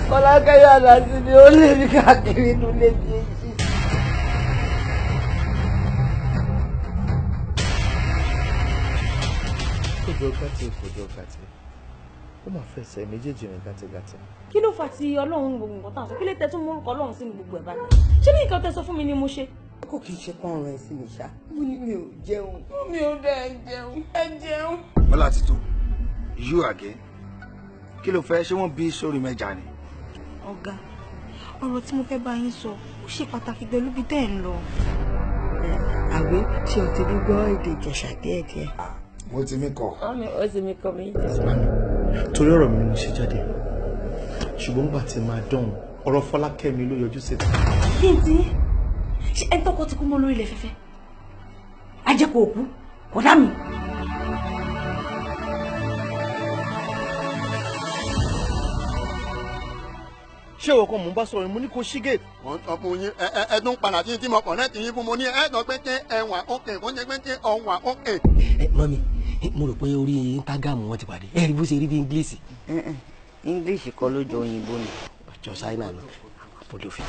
Fọlákẹ́ yàrá sí ni ó lé mi káàkiri inú ilé mi èyí. Kójọ gàtì kójọ gàtì, ó máa fẹsẹ̀ méjèèjì rìn gàtìgàtì. Kí ló fà tí Ọlọ́run gbogbo nǹkan tá à ń sọ? Kí lè tẹ tún mú orúkọ Ọlọ́run sínú gbogbo ẹ̀ báyìí? Ṣé ní nǹkan tẹ sọ fún mi ni mo ṣe? Kò kì í ṣe pọ́n ọ̀rọ̀ ẹ̀ sí mi ṣá. Mo ní mi ò jẹun. Mi ò dẹ̀ jẹun. Ẹ jẹun. Bọ́lá ti tó, you again. Kí ló fẹ́ ṣé wọ́n bí sórí mẹ́ja ni? Ọ̀gá, ọ̀rọ̀ tí mo fẹ́ bá yín sọ, ó ṣe pàtàkì pẹ̀lú bí tẹ́ ẹ̀ ń lọ. Àwé tí o ti ní gbọ́ èdè Ìjẹ̀ṣà díẹ̀díẹ̀. Mo ti mí kọ. Mami, ó ti mí kọ mi. Torí ọ̀rọ̀ mi ni mo ṣe jáde, ṣùgbọ́n nígbà tí màá dán ọ̀rọ̀ Fọlákẹ́mi ló yọjú sí mi. Kí n ti ṣe ẹni tọkọ ti kú mọ́ lórí ilẹ̀ fẹ́fẹ́? Ajẹ́kọ̀ọ́ òkú, kò dá mi. Ṣé ìwọ kan mò ń bá sọ̀rọ̀ mo ní kó ṣí gate. Mo ń sọ fún yín ẹ tún padà sí tí mo kọ̀ náà ti yín fún mo ní ẹ sọ pé kí ẹ wà ókè kó ṣe pé kí ọ wà ókè. Ẹ mọ́mi, mo rò pé orí Instagram wọn ti pàdé, ẹ rí bó ṣe rí bí English. English kọ́ ló jọ òyìnbó ni. Ọjọ́ Ṣáínà ni àpòlò fi.